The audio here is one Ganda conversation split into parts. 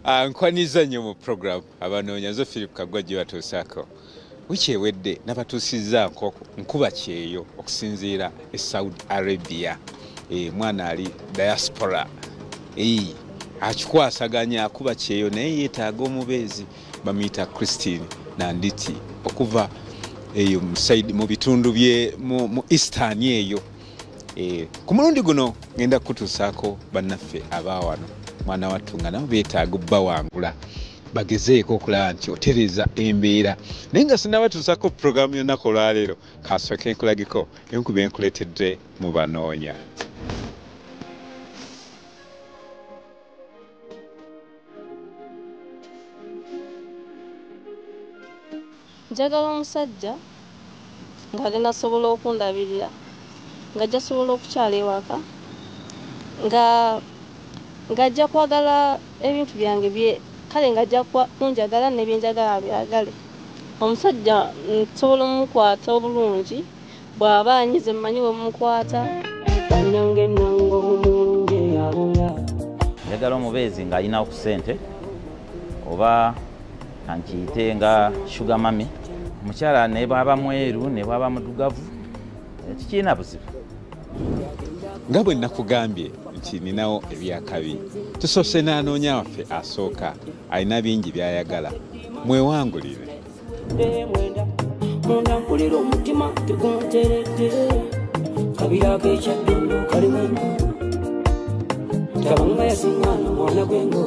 Nkwaniza nnyo mu program abanoonya nze Philip Kaggwa gye batuusaako. Wiiki ewedde nabatuusizza nkuba kyeyo okusinziira e Saudi Arabia. Mwana ali diaspora akikwasaganya akuba kyeyo naye yeetaaga omubeezi bamuyita Christine Nanditi okuva eyo mu bitundu bye mu Eastern eyo. Ku mulundi guno ngenda kutuusaako bannaffe abaawano mwana wattu nga nabo beetaaga obbawangula bagezeeko okulaba nti otereeza embeera. Naye nga sinnabatuusaako puroguramu y'olunaku olwaleero, kasooke nkulageko enkuba enkuleetedde mu banoonya. Njagala omusajja ng'agenda asobola okundabirira, ng'ajja asobola okukyala ewaka, ng'ajja kwagala ebintu byange bye kale ng'ajja kunjagala n'ebyenjagala abyagale. Omusajja nsobola omukwata obulungi, bw'aba anyize mmanyi we mmukwata. Njagala omubeezi ng'alina ku ssente oba ankiyite nga sugar mummy. Omukyala ne bw'aba mweru ne bw'aba muddugavu tekirina buzibu. Nga bwe nakugambye nti ninawo ebyakabi, tusoose n'anoonya waffe asooka alina bingi by'ayagala, mwewangulire. Munda mpulira omutima tegunteredde, kabira k'ekyaddondo kalimu tabanga yasiŋŋaana mwana gw'engo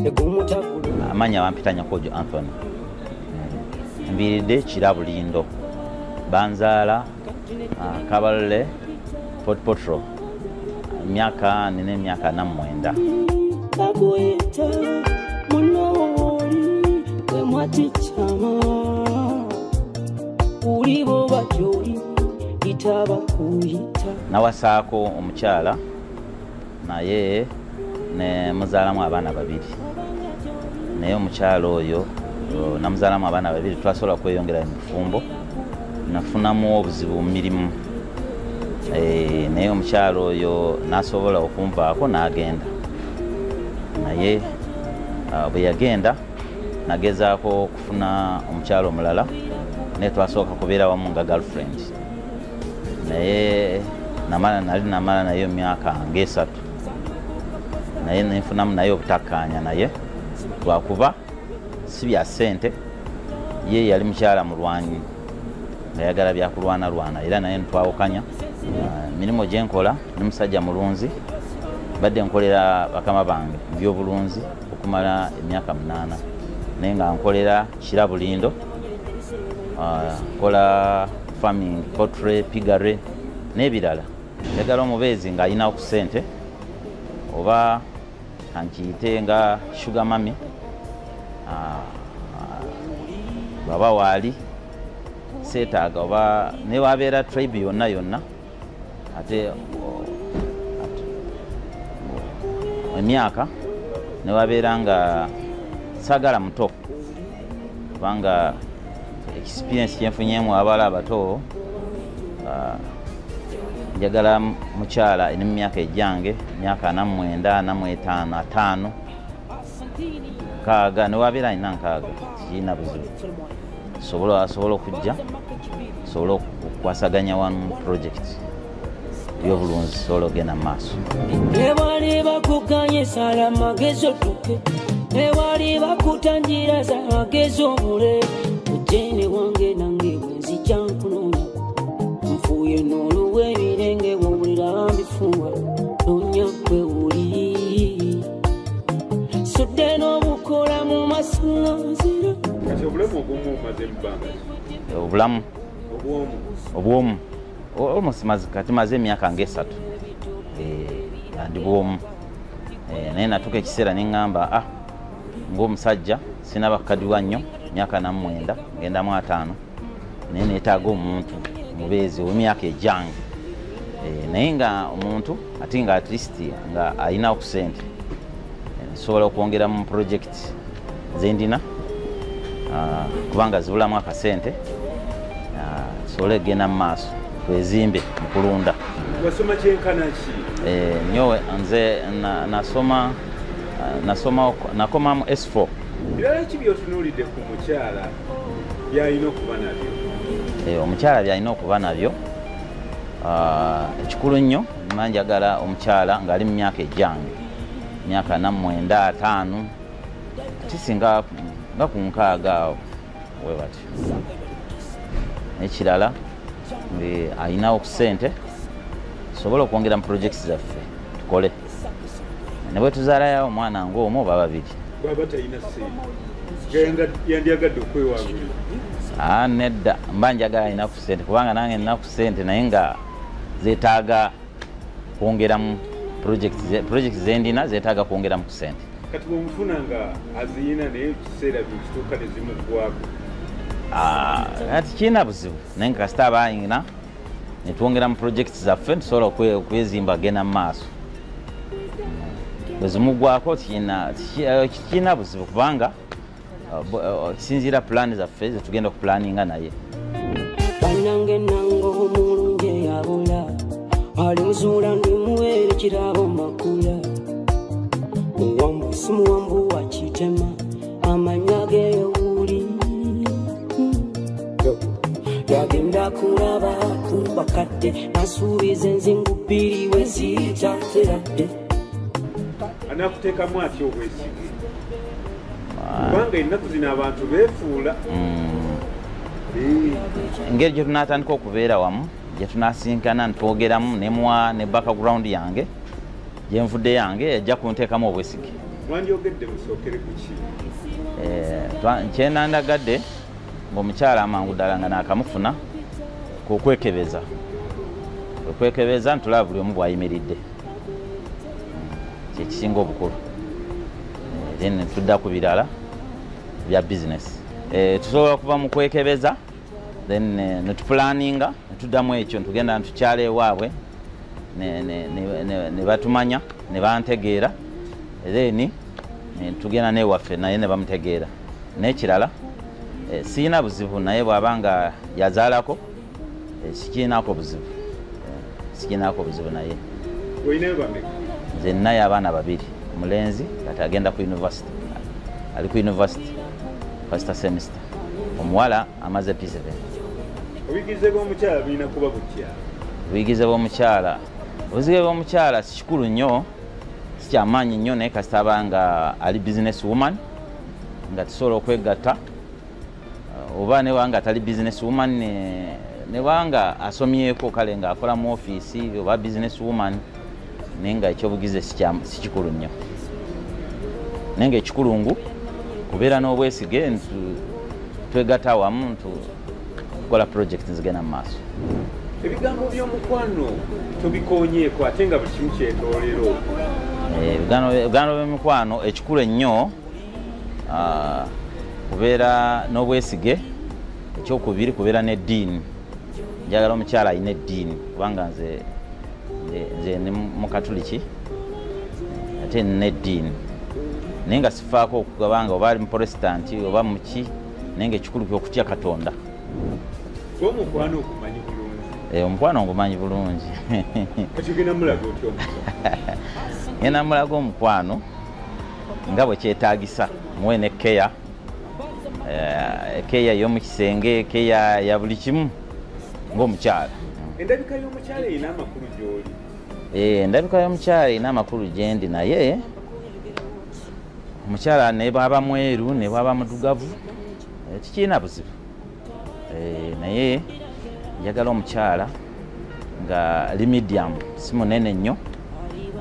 egumutagulu. Amannya bampita Nyakojo Anthony, nviiridde Kirabulindo, banzaala Kabalole Fort Portal, emyaka nina emyaka 49. Kakuyita munooli gwe mwatikyama uli boba gy'oli itaba kuyita. Nawasaako omukyala naye ne muzaalamu abaana babiri, naye omukyala oyo namuzaalamu abaana babiri twasobola kweyongera mu bufumbo, nafunamu obuzibu mu mirimu, naye omukyala oyo n'asobola okunvaako n'agenda. Naye bwe yagenda nagezaako okufuna omukyala omulala, naye twasooka kubeera wamu nga girlfriend, naye nali namala naye emyaka ng'esatu, naye nenfunamu naye obutakkaanya naye lwakuba si bya ssente. Ye yali mukyala mulwanyi ng'ayagala byakulwanalwana, era naye ntwawukanya. Emirimu gye nkola ndi musajja mulunzi, badde nkolera bakama bange mu byobulunzi okumala emyaka 8, naye nga nkolera Kirabulindo, nkola farming, poultry, piggery n'ebirala. Njagala omubeezi ng'alina ku ssente oba ankiyite nga sugar mummy, bw'aba waali seetaaga oba ne wabeera tribe yonna yonna, ate emyaka ne wabeera nga saagala muto, kubanga experience kyenfunyeemu abala abato. Njagala mukyala eri mu myaka egyange, emyaka 49, 45, 50, 60, ne wabeera alina 60 tekirina buzibu, asobola okujja, asobola okukwasaganya wano project y'obulunzi, sobola okugenda mu maaso. Nebali bakuganye sala amagezi otuke, nebali bakutangira sala amagezi obule, ojene wange nange bwe nzija nkunoonya, nfuuye n'oluw'ebirenge bw'owulira mbifuuwa, noonya gwe uli sudde n'obukola mu masinganzira. Kati obulamu obwomu omaze mu bbanga ki? Obulamu obwomu almost kati maze emyaka ng'esatu nga ndi bwomu, naye natuuka ekiseera ne ŋŋamba ng'omusajja sinaba kukaddiwa nnyo, myaka 49 ngendamu 50, naye neetaaga omuntu mubeezi ow'emyaka egyange, naye nga omuntu ate nga at least nga alina ku ssente, nsobola okwongera mu project ze ndina, kubanga zibulamu akasente, nsobole okugenda mu maaso twezimbe mu kulunda. Wasoma kyenkana ki? Nyowe nze nasoma Nasoma nakoma mu S4. Birala ki by'otunuulidde ku mukyala by'alina okuba nabyo? Omukyala by'alina okuba nabyo, ekikulu nnyo mba njagala omukyala ng'ali mu myaka egyange, myaka 49, 50, kisinga nga ku 60 awo we batyo. Ekirala alinawo ku ssente tusobole okwongera mu projects zaffe tukole, ne bwe tuzaalayo omwana ng'omu oba babiri. Bw'aba talina ssente yandyagadde okwewangulira? Nedda, mba njagala alina ku ssente kubanga nange nina ku ssente, naye nga zeetaaga kwongeramu projects zendina zeetaaga kwongeramu ku ssente. Kati bw'omufuna nga aziyina naye ekiseera bikituuka ne zimuggwako? Kati kirina buzibu, naye nga kasita aba ayina ne twongera mu projects zaffe tusobola okwezimba genda mu maaso. Bwe zimuggwako kirina buzibu kubanga kisinziira pulaani zaffe zetugenda okupulaninga naye. Bannange nange omulungi eyabula alimuzuula ndimuweere kirabo makula, muwanvu si muwanvu wa kitema amanya geewuli, yagenda kulaba ku bakadde nasuubiza enzingu bbiri we zitateradde. Anakuteekamu atya obwesige? Kubanga ennaku zino abantu beefuula. Engeri gye tunaatandika okubeera wamu, gye tunaasinkana ntwogeramu nemuwa ne background yange gyenvudde yange, ejja kunteekamu obwesige. Wandyogedde musookere ku ki? Kyenandagadde ng'omukyala amangu ddala nga naakamufuna kukwekebeza. Okwekebeza ntulaba buli omu bw'ayimiridde, kyekisinga obukulu. Then tudda ku birala bya bizinesi. Tusobola okuva mu kwekebeza then ne tupulaninga ne tuddamu ekyo ntugenda ntukyala ewaabwe ne batumanya ne bantegeera, then tugenda n'ewaffe naye ne bamutegeera. N'ekirala siyina buzibu naye bw'aba nga yazaalako sikirinako buzibu, sikirinako buzibu naye. Olinayo bameka? Nze ninayo abaana babiri, omulenzi kati agenda ku university, ali ku university first semester, omuwala amaze P7. Obuyigize bw'omukyala bulina kuba butya? Obuyigize bw'omukyala, obuyigize bw'omukyala si kikulu nnyo, si kyamaanyi nnyo, naye kasita aba nga ali business woman nga tusobola okwegatta, oba ne wanga atali business woman ne wanga asomyeko kale ng'akola mu ofiisi oba business woman, naye nga ekyobugize si kikulu nnyo. Naye nga ekikulungu kubeera n'obwesige, twegatta wamu tukola project zigenda mu maaso. Ebigambo by'omukwano tobikoonyeeko ate nga buli kimu kyetoolera okwo? Ebigambo by'omukwano ekikulu ennyo kubeera n'obwesige, ekyokubiri kubeera n'eddiini. Njagala omukyala alina eddiini kubanga nze ndi mukatuliki ate nina eddiini, naye nga sifaako okugabanga oba ali muprotesitanti oba muki, naye nga ekikulu kyokutya Katonda. Omukwano ogumanyi bulungi? Omukwano ngumanyi bulungi. Kati ogenda mulaga otya omukwano? Ngenda mulaga omukwano nga bwe kyetaagisa, muwe ne keya, keya y'omu kisenge, keya ya buli kimu ng'omukyala. Endabika y'omukyala erina amakulu gy'oli? Endabika y'omukyala erina amakulu gyendi, naye omukyala ne bw'aba mweru ne bw'aba muddugavu tikirina buzibu. Naye njagala omukyala nga ali medium, si munene nnyo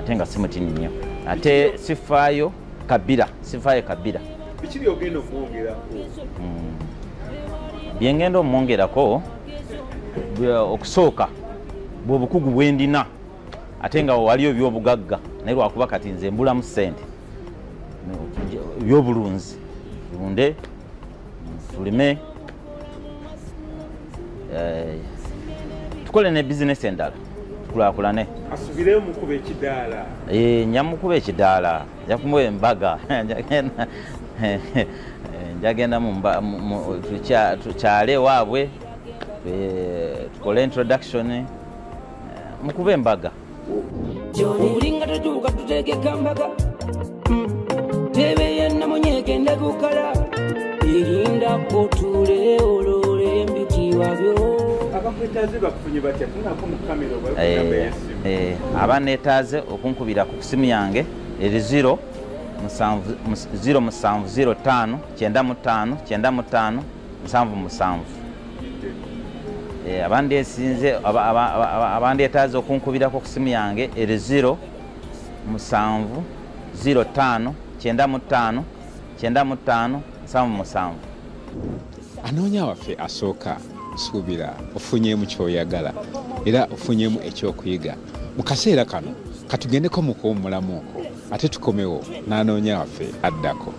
ate nga si mutini nnyo, ate sifaayo kabira, sifaayo kabira. Biki by'ogenda okumwongerako? Bye ngenda omwongerako okusooka bwe bukugu bwe ndina, ate nga waliyo ebyobugagga, naye lwakuba kati nze mbulamu ssente, ebyobulunzi tulunde, tulime, tukole ne bizinesi endala tukulaakulane. Asubireyo mukuba ekidaala? Nja mukuba ekidaala, nja kumuwa embaga, njagenda tukyale ewaabwe tukole introduction, mukube embaga. Olinga tetuuka tutegeka mbaga. Tegukala erindako tule olole embitiibwa byo. Abakwetaaze bakufunye batya? Tunako mu kamera oba kunamba y'essimu. Abaneetaaze okunkubira ku simu yange eri 0 7 0 5 95 95 77. Abandeesinze abandeetaaze okunkubirako ku simu yange eri 0 7 0 5 95 95 77. Anoonya waffe asooka, nsuubira ofunyeemu ky'oyagala era ofunyeemu ekyokuyiga. Mu kaseera kano katugendeko mu kuwummulamuko, ate tukomewo n'anoonya waffe addako.